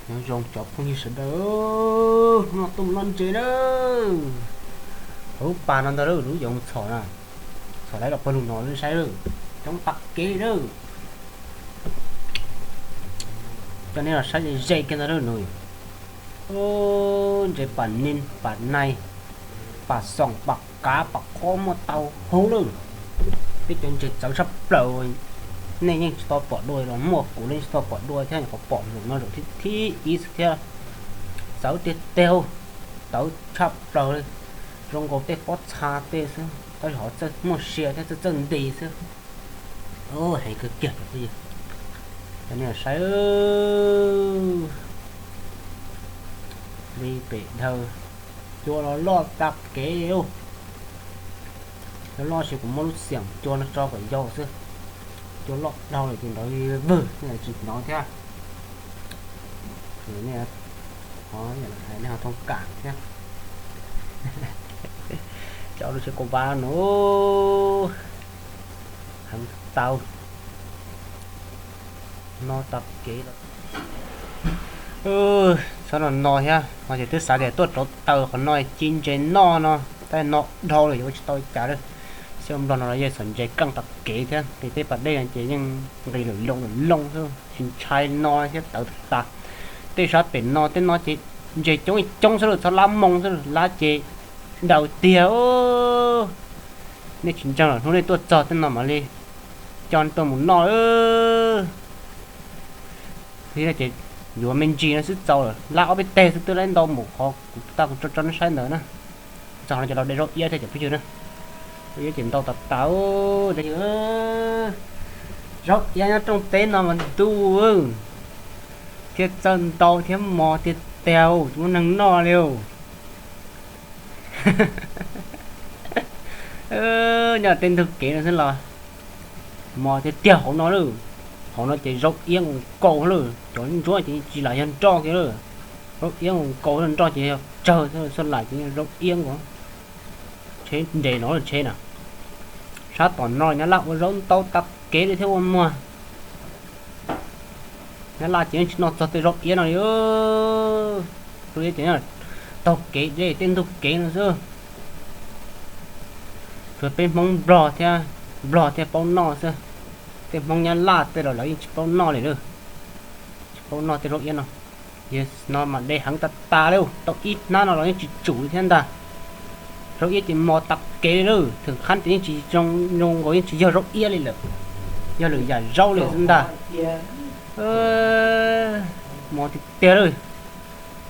Nyob zoo cov phooj ywg sawv daws, hnub no tuaj mus noj ntses na. Hauv lub pas no ntag, lub yuav mus txhom na, txhom lawv los pawg lug no saib lawm, coob tag kev lawm. Coj nej los saib ze ze kiag ntag lawm no. Ntses pam ni pam nai, pam xoom pam kav pam khob muaj tau huv lawm. Peb cov ntses txawv tshaj plaws, nej yeej tsis tau pom dua los muaj, kuv los yeej tsis tau pom dua thiab, nyuam qhuav pom zaum no zaum thib thib ib xwb thiab. Txawv tiag tiag, txawv tshaj plaws li, zoo nkaus tej pob txha tej xwb tab sis ho txawj muaj sia thiab txawj txawj nti xwb. Heev kawg kiag cov phooj ywg, cov nej saib li pem dhawv, cua los loj tag kev li. Cua loj ces kuv muab lub xiam cua no tso kom yau xwb. Cua loj dhau lawm ces nrov vwg nej tsis hnov thiab. Nej ho thooj kam thiab. Cov lub tsheb kau vab no heev tau no tag kev. Txhob no no thiab, no ces twb xav tias tuaj rauv taws qhov no ci ntses noj no, tab no dhau lawm yuav ua tsis tau li cas li. Xyov nplog no los yeej txhom ntses keej tag kev thiab, peb pas dej no ces yeej nqis lawm loo lawm loo xwb, tsis ntshai no thiab tawv tag. Tej sab pem no tej no ces ntses coob coob xwb lawm, txhob lab moo xwb, lab ces daws tiag. Nej tsis ntseeg los hnub nej tuaj txog tej no mam li coj tuaj mus noj. Ces yuav me ntsis no xwb txaus lawm, lab ob peb teg xwb twb lab ntau mus qhov kuv tau kuv tso tso nej saib ntawd na. Txog no ces los de zaub iab thiab cov phooj ywg na. Zaub iab ces ntau tas tas. Zaub iab nyob rooj teb no mas ntuj, thiab txawj ntau thiab mos tiag tiag, tsis muaj neeg noj li. Nyob tej ntug kev no xwb los mos tiag tiag hauv no lawm. Hauv no ces zaub iab nkaus nkaus lawm, cov ntsuab ces tsis lam yog nroj kiag lawm. Zaub iab nkaus nkaus lawm, nroj ces yog tsawg, xoj lam ces zaub iab nkaus. Tsheb nres no lawm tsheb na. Sab tom no nyab laj ua zaub ntau tag kev li thiab ua muag. Nyab laj ces yeej tsis noj txog tej zaub iab no li. Zaub iab ces taug kev deb tej ntug kev no xwb. Tsuas peb Hmoob Nplog thiab, Nplog thiaj paub noj xwb. Tej Hmoob Nyab Laj tej los lawv yeej tsis paub noj li lawm. Tsis paub noj tej zaub iab no. Yog no mas de heev tas tas li, tau ib hnab no los yeej tsis tsum li thiab ntag. Zaub iab ces mos tag kev li lawm, thwm qhab ces yeej tsis zoo, zoo nkaus yeej tsis yog zaub iab li lawm, yog lwm yam zaub li xwb ntag. Mos tiag tiag lawm.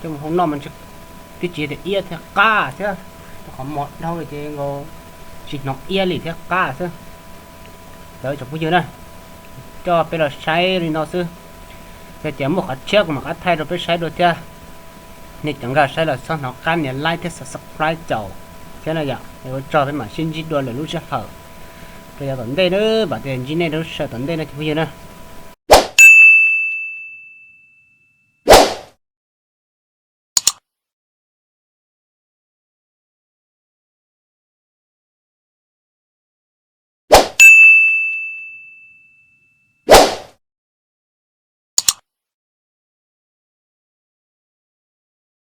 Coj mus hau noj mas twb tsis tias iab thiab qab thiab, rau qhov mos dhau li ces nkaus tsis hnov iab li thiab qab xwb. Cov tsoom phooj ywg na, coj peb los saib li no xwb. Yog tias muaj qhov tshiab kuv mam qab thaij rau peb saib dua thiab. Nej cov nkag saib los txhob hnov qab nias like thiab subscribe caum thiab na yom. Es ua tsaug, peb mam sib ntsib dua lwm lub sij hawm rau yav tom ntej na, vam tias ntsib nej rau lub sij hawm tom ntej na cov phooj ywg na.